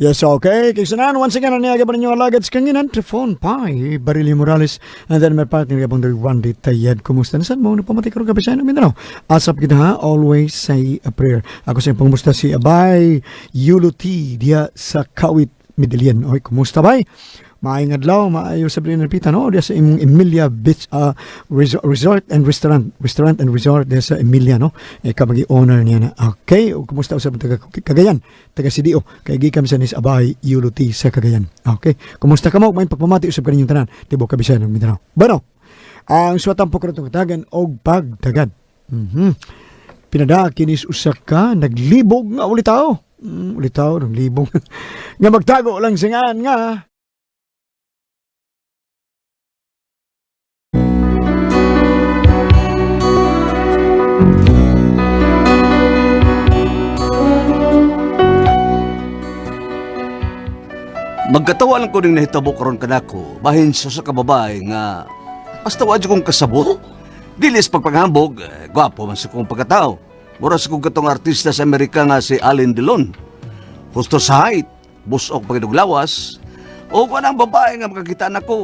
Yes, okay. Kaysanan, once again, ang niyaga pa ninyo alagad sa kanginan, Trifon Pai, Barilio Morales, and then my partner, gabang dari Randy Tayed. Kumusta na saan mo? Napamati karon gabi sa Mindanao. Asap kita ha, always say a prayer. Ako sa pangumusta si Abay Yulo T, diya sa Kawit, Medellin. Oy, kumusta bay? Maayong adlaw, maayo sa Bilin Pita, no? Diya sa imong Emilia Beach Resort and Restaurant, Restaurant and Resort diya sa Emilia, no? E ka owner niya na. Okay, o kumusta usab taga Cagayan, taga CDO, kay gikan sa nis Abay Yulo T sa Cagayan. Okay, kumusta ka mo? May pagpamati usab kaninyong tanan, tibuok Kabisayan ug Mindanao. Bueno, ang suwatang po karon katagan og pagdagad. Pinada kinis usa ka naglibog nga ulitaw. Ulitaw naglibog. Nga magtago lang singan nga. Magkatawa lang ko ning nahitabo karon kanako, bahin sa sa kababae nga basta wa jud kong kasabot. Dilis pagpanghambog, eh, gwapo man sa kong pagkatao. Mura sa kong katong artista sa Amerika nga si Alain Delon. Husto sa height, busok pagiduglawas, o kung anang babae nga makakita nako,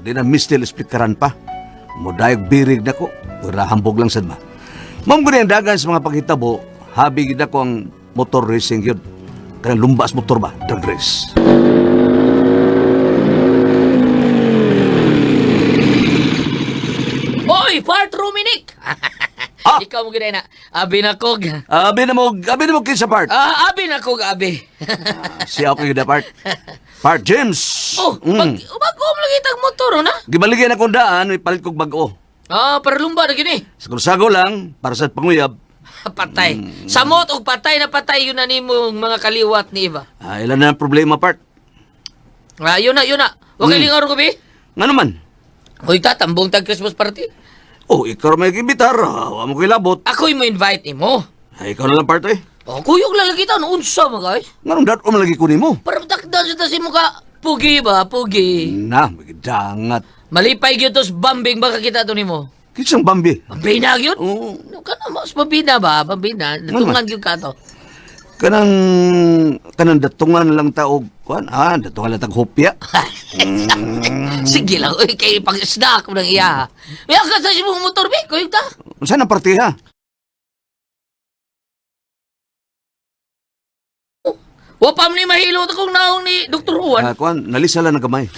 di na mistil speakeran pa. Mudayog birig nako, pero hambog lang sad ma. Ma'am ko ang dagan sa mga paghitabo, habi gid ako ang motor racing yun. Kanang lumbas motor ba? Drag race. Oy, part Rominic! Ah! Ikaw mo ginay na. Abi na kog. Abi na mo kinsa part. Ah, abi na kog, abi. Siya ako yung part. Part James. Oh, pag bago mo lagi tag motor oh, na. Gibaligyan akong daan, may palit kog bag-o. Ah, para lumba na gini. Sago-sago lang, para sa panguyab. Patay. Samot og patay na patay yun na nimo mga kaliwat ni Iba. Ah, ilan na ang problema, part? Ah, yun na, yun na. Wa kay lingaw ko bi. Nga naman. Hoy ta, tambong tag Christmas party. Oh, ikaw may gibitar. Wa mo kilabot. Ako'y mo invite nimo. Ay, ikaw na lang, part eh. Oh, kuyog lang lagi ta, unsa man kay? Nga nung dat-om lagi ko nimo. Para takdan sa tasi mo ka. Pugi ba, pugi. Na, magidangat. Malipay gyud tos bambing baka kita to nimo. Kinsang Bambi. Bambina gyud. Oo. No, kana mas mabina ba? Mabina. Natungan gyud ka to. Kanang kanang datungan lang taog kuan. Ah, datungan lang tag hopya. Sige lang, uy, kay pag-snack mo ng iya. May ka sa imong motor, be, kuyog ta. Unsa nang partiha? Wa pa man ni mahilo ta kung naong ni Dr. Juan. Ah, kuan, nalisa lang ng gamay.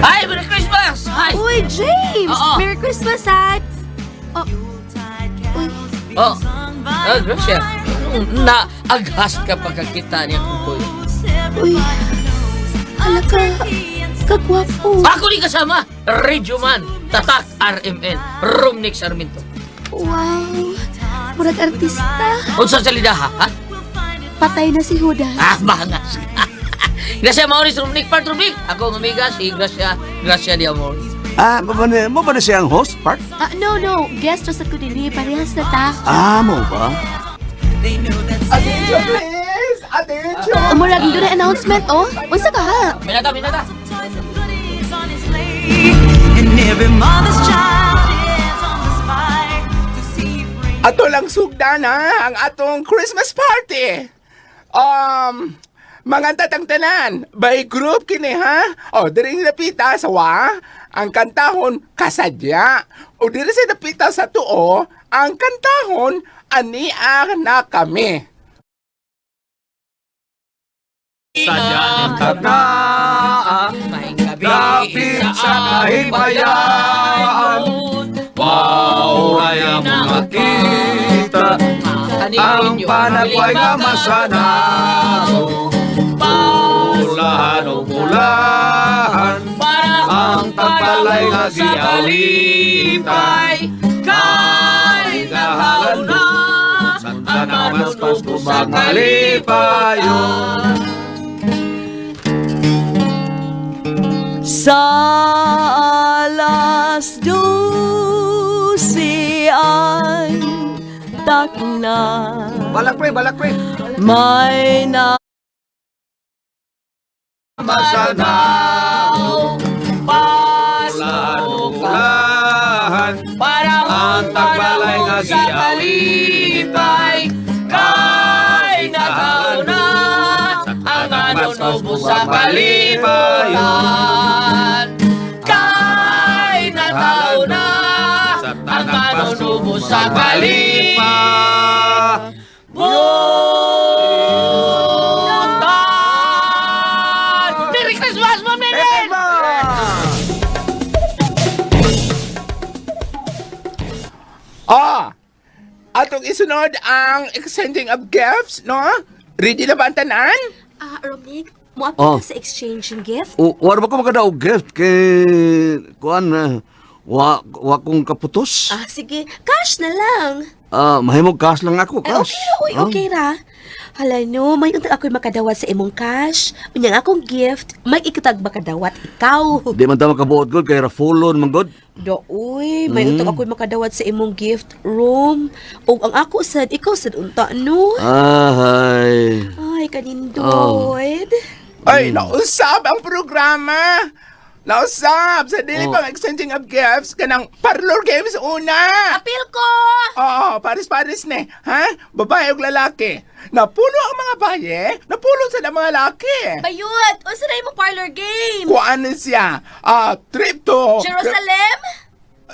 Hi, Merry Christmas! Hi! Uy, James! Oo. Merry Christmas, ha? Oh. Uy, Oh, ah, Gracia. Na aghas ka pagkakita niya kung kuy. Uy. Hala ka. Kagwapo. Ako ni kasama, Radio Man, Tatak RMN, Romnick Sarmiento. Wow. Murag artista. Unsa sa lidaha, ha? Patay na si Judas. Ah, bangas. Gracia Maurice Romnick, part Romnick. Ako ang amiga, si Gracia, Gracia de Amor. Ah, mo ba na siya ang host, part? Ah, no, no. Guest sa ko din eh. Parehas na ta. Ah, mo ba? Attention, please! Attention! Murag doon na announcement, oh. Unsa ka ha? Minata, minata. Ato lang sugda na ang atong Christmas party. Mga tatang tanan, by group kini ha? O, diri napita sa wa, ang kantahon kasadya. O diri sa napita sa tuo, ang kantahon ania na kami. Dapit sa kahibayan, Mauray ang makita Ang panagway nga masanaw. Pulahan o pulahan Ang tagbalay nga giawitan. Kahit Nahalan na Santa na Pasko mga lipayon. Sa alas 12 ay takna. Balak pre, balak pre. May na Masanaw. Pasko Pulahan o pulahan Para Ang tagbalay nga Sa kalipay, kay nataw na ang manunubo sa kalibutan. Kay nataw na ang manunubo sa kalibutan. Merry Christmas, Ma'am Nene! Ah, atong isunod ang exchanging of gifts, no? Ready na ba ang tanan? Ah, Romnick, mo Oh. ka sa exchanging gift? O, wala ba ko makadaog gift kay kuan wa kong kaputos. Ah, sige, cash na lang. Ah, mahimog cash lang ako, Ay, cash. okay ra, uy, okay ra. Hala no, may untag ako'y makadawat sa imong cash. Unya nga akong gift, may ikatag makadawat ikaw. Di man ta makabuot gud kay rafulon man gud. Do, uy, may untag ako'y makadawat sa imong gift room. Og ang ako sad, ikaw sad unta no. Ahay. Ay, kanindoy. Ay, nausab ang programa. Nausab sa dili Oh. pang exchanging of gifts kanang parlor games una. Apil ko! Oo, pares-pares ne. Ha? Babae ug lalaki. Napuno ang mga baye, napuno sa ang mga laki. Bayot, unsa na imong parlor game? Kuan siya. Ah, trip to Jerusalem?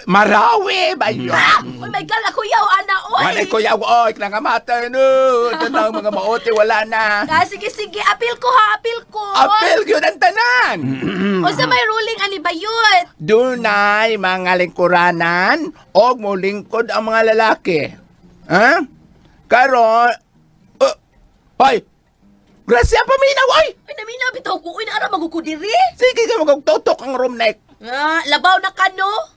Marawi ba yun? Ah! Oh my God, ako yaw, ana, oy! Wala ko yaw, oy, nangamatay no. Tanang mga maote, wala na. Ah, sige, sige, apil ko ha, apil ko. Apel yun ang tanan. Unsa may ruling ani bayot? Dunay mga lingkuranan o mulingkod ang mga lalaki. Ha? Karon, oh, hoy, Gracia paminaw, oy! Uy, namina bitaw ko, uy, naara maguko diri. Sige ka magtutok ang room neck. Ah, labaw na ka no?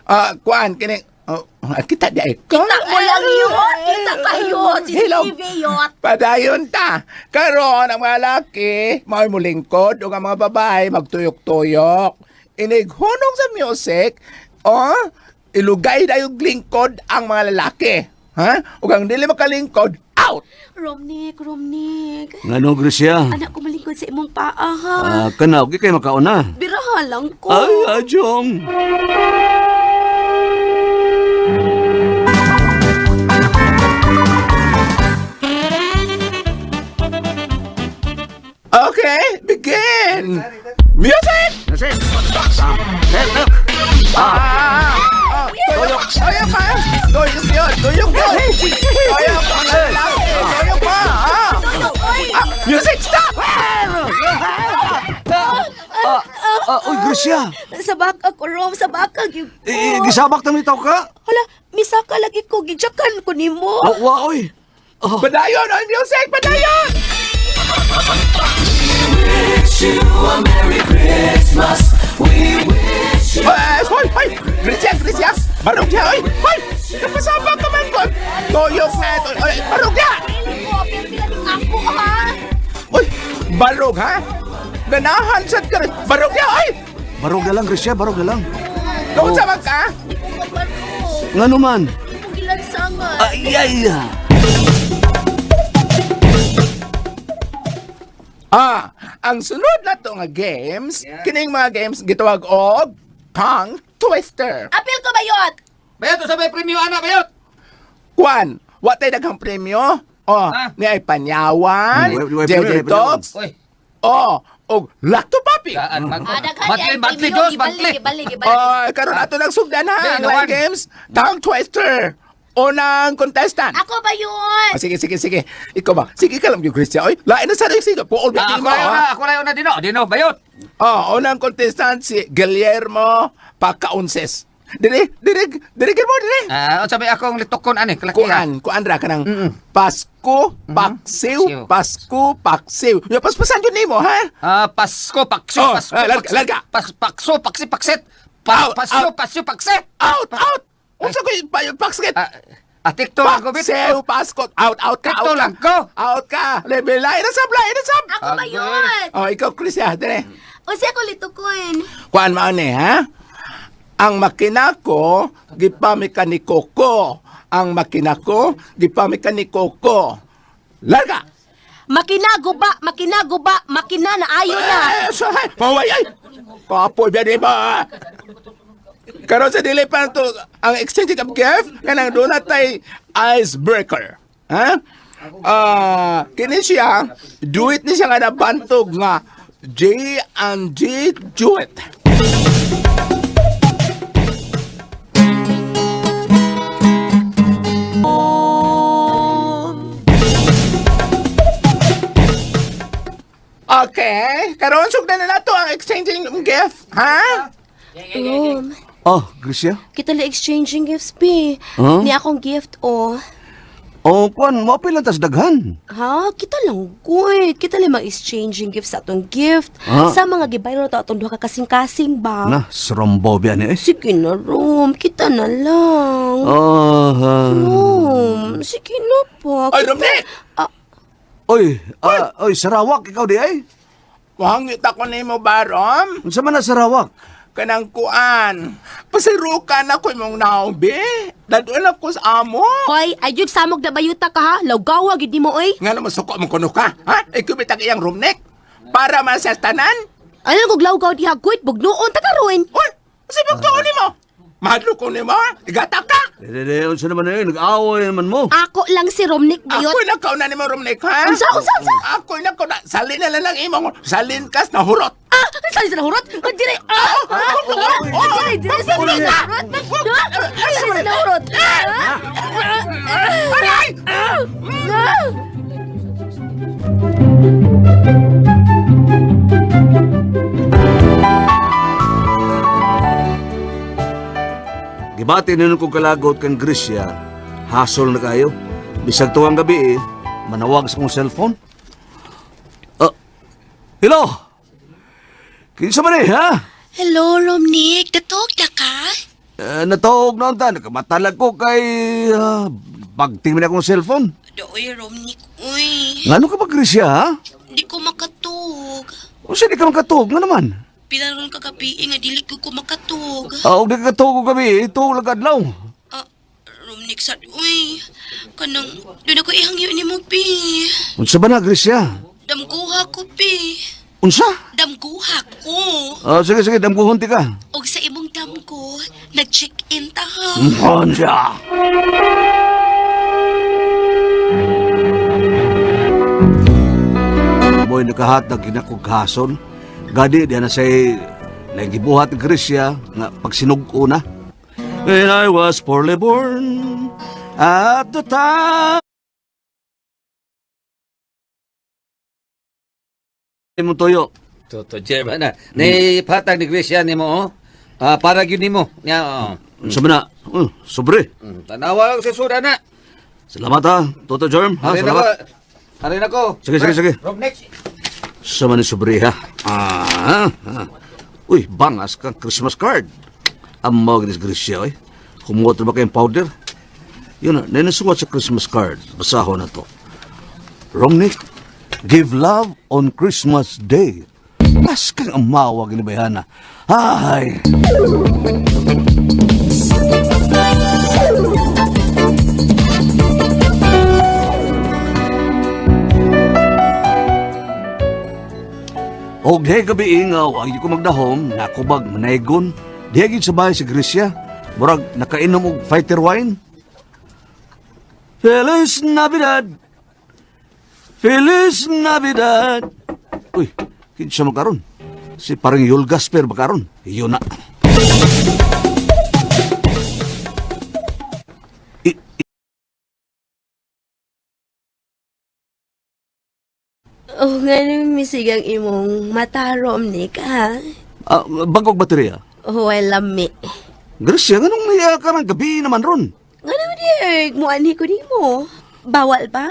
Ah, kuan kini. Oh, kita di ay. Kita mo lang yun. Kita kayo. Hello. CCTV yun. Padayon ta. Karon ang mga laki, mao'y mulingkod ug ang mga babae magtuyok-tuyok. Inighunong sa music, oh, ilugay na yung lingkod ang mga lalaki. Ha? Ug ang dili makalingkod, out. Romnick, Romnick. Ngano Gracia? Anak ko malingkod sa imong paa ha. Ah, kana okay kay makauna. Biraha lang ko. Ay, ajong. Okay, begin. Music! Ah! Ah! Tuyok! Tuyok ha! Tuyok yun! Tuyok yun! Tuyok ang lalaki! Tuyok pa! Ah! Ah! Music, stop! Ah, uy Gracia. Sa baka ko, Rom. Sa baka. Gyud ko. Eh, gisabak ta nitaw ka. Hala, misaka lagi ko. Gidyakan ko nimo. Wa, wa oy. Oh. Padayon on music! Padayon! Ay, hoy, hoy! Gracia, Gracia! Barog niya, oy! Hoy! Napasabak ka man ko! Tuyok na ito! Oy, barog niya! Pili ko, pili ning ako ha. Oy! Barog, ha? Ganahan sad ka rin! Barog niya, oy! Barog na lang Gracia, barog na lang. Doon sa man ka! Di ko mabarog. Ngano man? Di ko gilansangan. Ay ay. Ah, ang sunod na to nga games, kining mga games gitawag og Tongue Twister. Apil ko bayot. Bayot, sa may premyo, ana, bayot! Kwan, wa tay daghang premyo. Oh, Ah. ni ay panyawan, Way- way JJ premyo, Talks, Uy, oh, og Lacto Papi. saan? Ah, daghan Bantli, ay bantli, premyo. Diyos, Gibalik, bantli. gibalik, gibalik. Oh, karon ato nang sugdan ha, Dili, ang nawan. live games, Tongue Twister. Unang contestant. Ako bayot. Ah, sige, sige, sige. Ikaw ba? Sige ka lang, yung Christian. Oy, lain na sa rin. Sige, puol Ah, ba ako na una, ako na una, Dino. Dino, bayot. Oh, unang contestant si Guillermo Pacaunces. Dire, dire, dire mo, dire. Ah, unsa may akong litokon ani, kalakihan. Kuan, kuan ra kanang Pasko, Paksiw, Siw. Pasko, Paksiw. Yo paspasan yun nimo, ha? Ah, Pasko, Paksiw, Oh, Pasko, ah, larga, Paksi- larga. Pas, Pakso, Paksi, Paksit. Pa, Out, Pasko, out. Paksiw, Paksit. Out, out. Unsa ko paksit? Ah, ah, tikto lang ko, bit. Paksiw, Pasko. Out, out ka, Tikto out ka. lang ko. Out ka. Level, lain na sab, lain na sab. Ako Ah, bayot. Oh, ikaw Chris, ha, dire. Unsa ako litukon? Kuan mao ni, ha? Ang makina ko, gipamekaniko ko. Ang makina ko, gipamekaniko ko. Larga! Makina guba, makina guba, makina na ayo na. Eh, sahay! Paway ay! Kapoy ba di ba? Karon sa dili pa to ang exchange of gift kanang doon natay icebreaker. Ha? Ah, kini siya duit ni siya nga nabantog nga J and G Duet. Okay, karon sugdan na nato ang exchanging of gift, ha? Rom, Oh, Gracia. kita la exchanging gifts, be. Huh? Ni akong gift, oh. Oh, kuan, mo lang tas daghan. Ha? Kita lang ko eh. Kita lang mag-exchanging gifts sa atong gift. Ah. Sa mga gibayro na to atong duha ka kasing-kasing ba? Na, srombo biya ni eh. Sige na, Rom. Kita na lang. Oh, ah. Rom, sige na pa. Oy, Romnick! Ah, Oy, ah, oy, Sarawak ikaw di ay. Wahangit ako nimo ba, Rom? Unsa man na Sarawak? Kanang kuan. Pasirukan ako imong naong, be. Dadoon ako sa amo. Hoy, ayog samog na bayuta ka ha? Lawgawa gid nimo oy. Nga naman suko mo kuno ka, ha? Ikaw bitag iyang Romnick. Para man sa tanan. Ano kog lawgaw diha guit bugnuon ta karon. Uy, sibog to nimo. Mahadlok ko nimo, ha? Igata ka. Dili, dili, unsa naman eh, nag-away naman mo. Ako lang si Romnick bayot. Ako'y nakauna nimo, Romnick, ha? Unsa, unsa, unsa? Ako'y nakauna. Salin na lang imong. Salin kas na hurot. Ah, sali sa hurot. Dire. Ah, ah, ah, dire, dire sa hurot. Sali sa hurot. Aray! Ah! Gibati ninyo kong kalagot kang Gracia, hasol na kayo. Bisag tuwang gabi eh, manawag sa kong cellphone. Ah, hello? Kinsa man eh, ha? Hello, Romnick. Datog na ka? Eh, natuog na unta, nakamatalag ko kay bagting man akong cellphone. Doy, Romnick. Uy, Ngano ka ba, Gracia, ha? di ko makatug. Unsa di ka makatuog nga naman? Pila ron kagabi nga dili ko ko makatug. Ah, og di ka katuog og gabi, eh, tuog lang adlaw. Ah, Romnick sad uy. Kanang doon ako ihangyo nimo pi. Unsa ba na, Gracia? Damguha ko pi. Unsa? Damguha ko. Ah, sige, sige, damguhon ti ka. Og sa imong damgo, nag-check-in ta ha. Unsa? Mo'y nakahatag ginakughason. Gadi, diyan na sa'y nagibuhat ni Gracia nga pagsinug-o na. When I was poorly born at the time. Imong tuyo. Toto, Chairman na. Ni patag ni Gracia nimo oh. Ah, para gyud nimo. Nya oh. Unsa man na? Sobre. Tanawa lang sa suda na. Salamat ha, Toto Germ. Ha, Arin ako. salamat. Arin ako. Sige, sige, sige. Rob next. Sa man ni sobre ha. Ah, ah. Uy, bangas kang Christmas card. Ang mga disgrasya, eh. Kumuha ba kayong powder? Yun na, nanasuwat sa Christmas card. Basaho na to. Romnick, give love on Christmas Day. Mas kang amawag ni Bayana. Ay! Og dihay gabi ingaw, ay ko magdahom, nakubag manaygon. Dihay gid sa bahay si Grecia. Murag nakainom og fighter wine. Feliz Navidad. Feliz Navidad. Uy, kinsa man karon? Si parang Yul Gasper ba karon? Iyon na. I- Oh, nga nang misigang imong mata, Romnick, ha? ah, bagog baterya. Oh, ay lami. Grecia, nganong niya ka ng gabi naman ron? Nga naman eh, muanhi ko nimo. Bawal ba?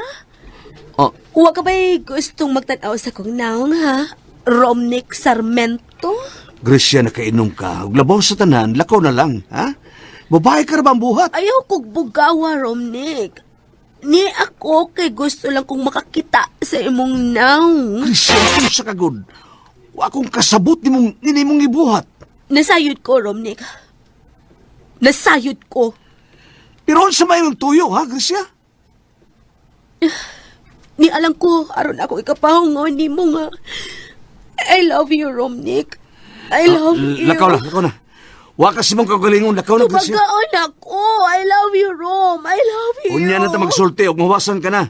Oh, Huwag ka ba'y gustong magtanaw sa kong naong, ha? Romnick Sarmento? Grecia, nakainom ka. Ug labaw sa tanan, lakaw na lang, ha? Babae ka ra ba ang buhat? Ayaw kog bugawa, Romnick. Ni ako kay gusto lang kong makakita sa imong naong. Grecia, sa kagod. Wa akong kasabot nimong nimong ibuhat. Nasayod ko, Romnick. Nasayod ko. Pero unsa may imong tuyo, ha, Grecia? Ni alam ko, aron ako ikapahungaw nimo nga. I love you, Romnick. I love you. Lakaw na, lakaw na. Wa kasi mong kagalingon lakaw na, Gracia. Tubagaan ako. I love you, Rom. I love you. Unya na ta magsulti og mahuwasan ka na.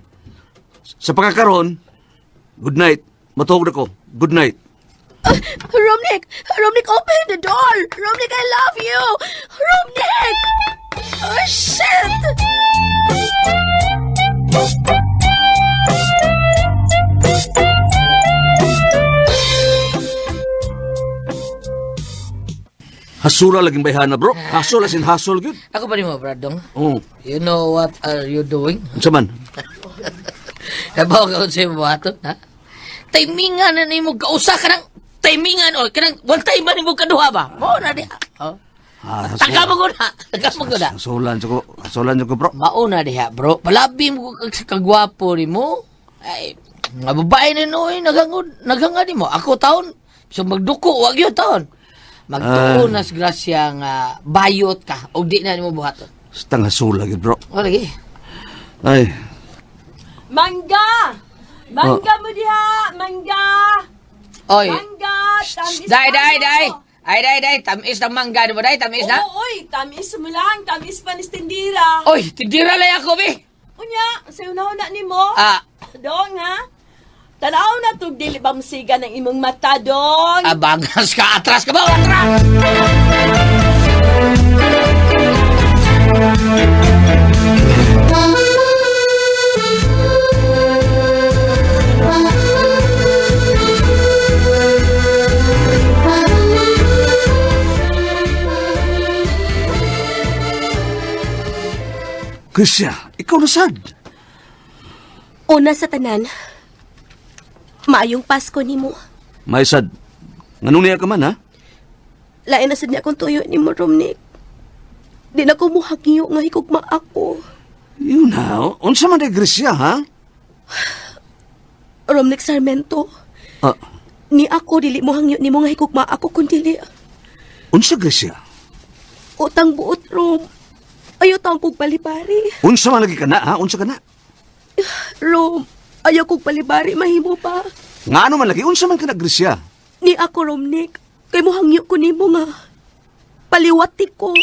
Sa pagkakaron, good night. Matuog na ko. Good night. Romnick! Romnick, open the door! Romnick, I love you! Romnick! Oh, shit! Hasula laging bayhana, bro. Hasol as in hasol gyud. Ako pa nimo, Brad Dong. Oh, You know what are you doing? unsa man? Kabaw ka sa imong buhaton, ha? Timingan na nimo kausa ka ng timingan o kanang one time man nimo kaduha ba? Mao na diha. Oh. Ah, Taka mo guna. Taka mo guna. Hasulan ko. Hasulan ko, bro. Mauna diha, bro. Palabi mo kag sa kagwapo nimo. Ay, mga babae na noy naghangod, naghanga nimo. Ako taon, so magduko wag yun taon. Magtuon na sa grasya nga bayot ka og di na nimo buhaton. Stang hasula gyud, bro. O lagi. Ay, Mangga! Mangga mo diha! Mangga! Oy. Mangga! Tamis Dai dai tayo. dai. Ay dai dai, tamis ng mangga mo dai, tamis na. Oo, oy, tamis mo lang. Tamis pa ni Tindira. Oy, tindira lay ako bi. Unya, sa una-una ni mo. Ah. Dong, ha? Tanaw na tug dili ba musiga ng imong mata, dong? Abangas ka, atras ka ba? Atras! Gracia, ikaw na sad. Una sa tanan, maayong Pasko nimo. May sad. Nganong niya ka man, ha? Lain na sad niya akong tuyo nimo, Romnick. Di na ko muhagyo nga hikugma ako. Yun na, unsa man di Gracia, ha? Romnick Sarmento, Ah, ni ako dili mo hangyo nimo nga hikugma ako kun dili. unsa Gracia? Utang buot, Rom. Ayaw taong kog palibari. Unsa man lagi ka na, ha? Unsa ka na? Rom, ayaw kog palibari, mahimo pa. Nga ano man lagi, unsa man ka na, Gracia? Ni ako, Romnick, kay mo hangyo ko nimo nga. Paliwati ko.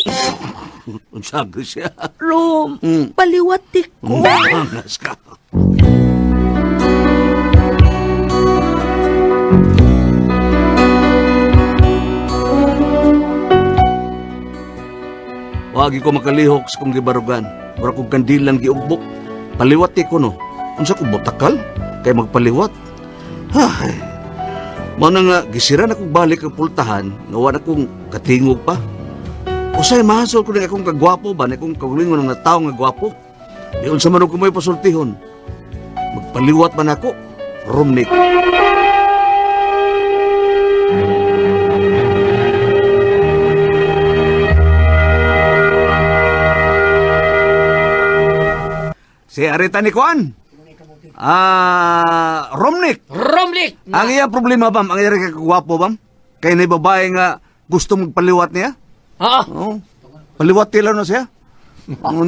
Unsa, Gracia? Rom, paliwati ko. Bangas ka. Wagi ko makalihok sa kong gibarugan. Mura kong kandilang giugbok. Paliwat ko no. Unsa ko botakal? Kay magpaliwat. Hay. Mao na nga gisira na kong balik ang pultahan nga wa na kong katingog pa. Usay mahasol ko ning akong kagwapo ba, ni akong kagalingon nga tawo nga gwapo. Di unsa man ko mo'y pasultihon. Magpaliwat man ako, Romnick. Si Arita ni Kuan. Ah, Romnick. Romlick! Ang iyang problema bam, ang iyang kagwapo bam. Kay ni babae nga gusto magpaliwat niya. Oo. Oo. Paliwat tila na siya. Ano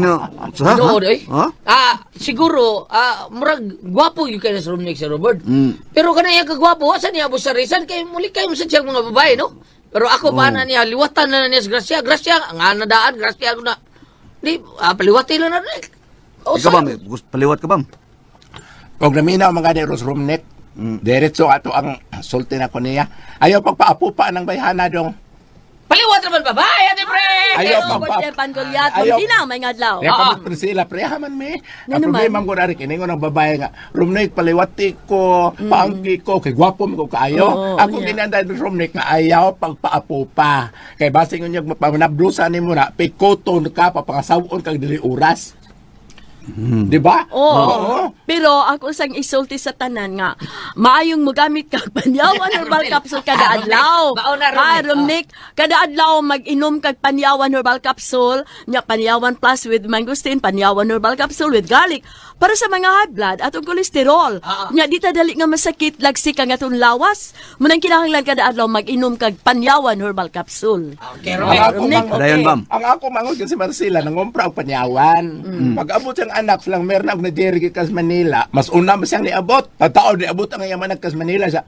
sa? Tinuod, eh. Ha? Ah, siguro, murag gwapo yung kay sa Romnick si Robert. Mm. Pero kanang iya kagwapo, asa niya abot sa risan kay muli kayo sa siyang mga babae, no? Pero ako pa na niya, liwatan na niya sa grasya. Grasya, ang anadaan, grasya ako na. Di, paliwati lang na rin. O, Ikaw bam, gusto paliwat ka bam? Kung naminaw mga ni Rose Romnick, diretso ato ang sulti na ko niya. Ayaw pagpaapupa ng bayhana dong. Paliwat naman babae, ate pre! Ayaw Pero, pagpa... Robert Pangolyat, Ayaw. di na may ngadlaw. Kaya Ah. kami Priscilla, preha man mi. Nga Ang naman. problema ko na rin, kiningon ang babae nga, Romnick, paliwati ko, paangki ko, kay gwapo mo ko kaayo. Oo, Ako yeah. ginanda ni Romnick nga ayaw pagpaapupa. Kay basing unyag mapanablusan ni mo na, pikoton ka, papangasawon kag dili oras. Di ba? Oo. Pero ako sang isulti sa tanan nga maayong mogamit kag panyawan herbal capsule kada adlaw. Baon na, Romnick. Ha, Romnick, kada adlaw mag-inom kag panyawan herbal capsule, nya panyawan plus with mangosteen, panyawan herbal capsule with garlic para sa mga high blood atong kolesterol. Nya di ta dali nga masakit lagsik ang atong lawas. Munang kinahanglan kada adlaw mag-inom kag panyawan herbal capsule. Okay, Ang Romnick. ako Romnick, mang- Dayon, bam. Ang ako mangod si Marcela nangumpra og panyawan. Pag abot siyang anak silang meron og Nigeria kas Manila, mas una man siyang niabot. Tataon niabot ang iyang anak kas Manila siya.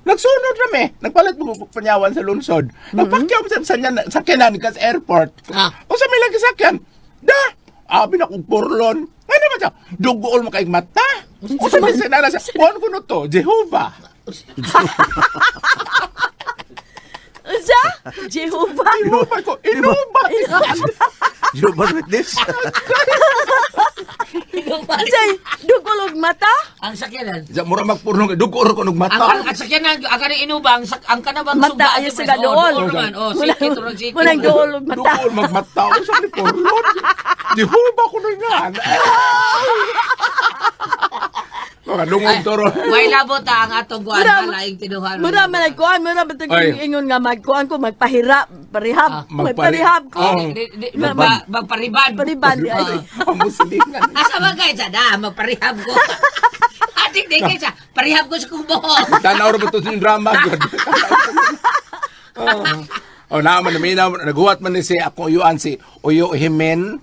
Nagsunod rami. Nagpalit mo kog panyawan sa lungsod. Nagpakyaw sa sakyanan kas airport. Ah. O sa may lagi sakyan. Da! Abi na kong porlon. Ano ba siya? Dugool mo kay mata. O sa may sinala siya. Kuhan ko no to, Jehovah. Unsa? Jehovah. Jehovah ko, inuba. Jehovah's Witness. Unsay dugolog mata? Ang sakyanan. Diya, mura magpurlong. Dugool ko Ang nog mata. ang sakyanan, ang kanang inuba, ang kanabang Mata sugba, ay ate, sa Pres. Oh, dool. dool man. Oh, sige, turong sige. Munang dool og mata. Dugool magmata. O sa may porlon. Jehovah ko na nga. Mga lungog toro. Way labot ta ang atong kuan Mura- laing tinuhan. Mura man ay kuan, mura man tag Ay. ingon nga magkuan ko magpahirap, parihab, Magpari- magparihab ko. Oh. Magpariban. Pariban di ay. Ang musilingan. Asa ba kay sa da magparihab ko. Atik di kay sa parihab ko sa kubo. Tanaw ra ba to sa drama gyud? Oh. Oh, naa man naminaw naguwat man ni si ako yuan si Uyo Himen.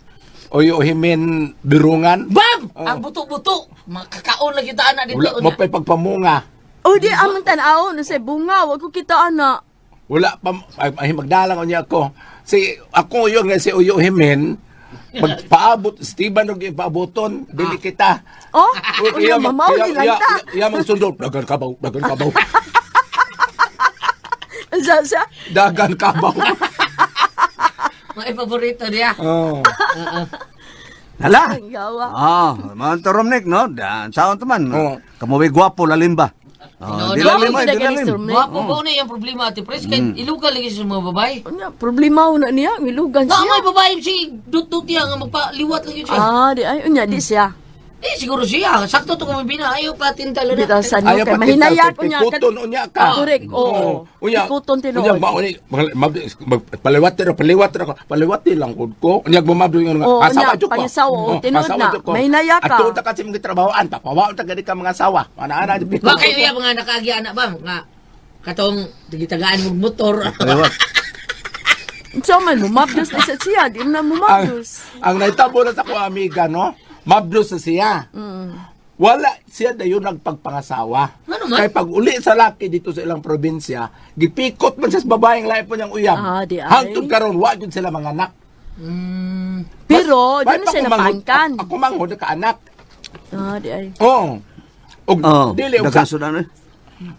Uyo Himen Birungan. Bam! Ang buto-buto. Makakaon lagi ta ana dito. Wala mo pa'y pagpamunga. O di among tan-awon unsay bunga, wa ko kita ana. Wala pa ay, ay magdalang unya ako. Si ako yung nga si Uyo Himen magpaabot Steven og ipaaboton dili kita. Oh, Iya unya mamaw ni lang ta. Iya magsundot dagan kabaw, dagan kabaw. Unsa sa? Dagan kabaw. Mga paborito niya. Oh. Hala. Ang gawa. Ah, mga Romnick, no? Dan, saon to man. Oo. Kamuwi gwapo, lalim ba? Oh, No, di no, lalim, ay, hindi di lalim. na galing, Gwapo ba na yung problema ate Pres kay ilugan lagi siya sa mga babae. Unya problema na niya, ngilugan Na siya. may babae si dut-dut niya nga magpaliwat lagi siya. Ah, di ay unya di siya. Eh siguro siya, sakto to kumibina ayo patintal na. Bitaw sa Ayaw no kay pa mahinayat unya Pikuton unya ka. Correct, oo. Unya. Pikuton tinuod. Unya mao ni paliwat ra paliwat ra ko. Paliwat lang gud ko. Unya bumabdo nga Oo, asawa unya, jud ko. pangisawa, oo, Oh, tinuod asawa na. jud ko. Mahinaya ka. Ato ta kasi mga trabahoan, papawaon ta gani ka mga asawa. Ana-ana di Ba kayo iya mga nakaagi anak ba nga katong gitagaan mong motor. Paliwat. Unsa man mumabdos na sa siya, di man Ang, mumabdos. ang nahitabo na sa ko amiga no, mabdos na siya. Wala siya dayon nagpagpangasawa. Ano man? Kay pag uli sa laki dito sa ilang probinsya, gipikot man siya sa babaeng lahi po niyang uyab. Ah, di ay. Hangtod karon wa jud sila mga anak. Pero di Mas- na siya ako manghod- napaangkan. Ako manghod ka anak. Ah, di ay. Oo. Og Oh, dili og dagan sudan eh.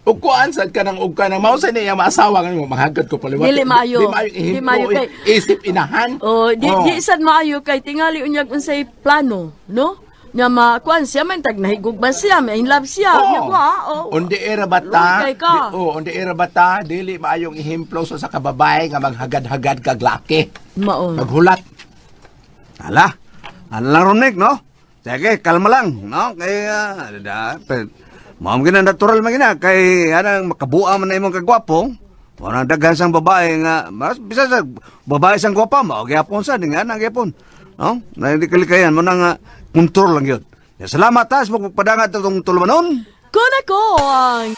og kuan sad ka nang og ka nang mao sa niya maasawa nga mo mahagad ko paliwat. Dili maayo. Di maayo Di maayo kay- isip inahan. Oh, di Oo. di sad maayo kay tingali unyag unsay plano, no? Nya ma kuan siya man tag nahigugma siya, may in love siya. Oo. Nya wa, oh. On the era bata, Luoy kay ka. di, oh, on the era bata, dili maayong ehemplo sa kababae nga maghagad-hagad kag laki. Mao. Maghulat. Hala. Ano lang, Romnick, no? Sige, kalma lang, no? Kay, da, mao man gina natural man gina kay anang makabuа man na imong kagwapo. Wala daghan sang babae nga mas bisa sa babae sang gwapa mao gyapon sa nga ana gyapon. No? Na hindi kalikayan mo na nga kontrol lang yun. Ya, salamat ha sa pagpadangat atong tulumanon. Kun ako ang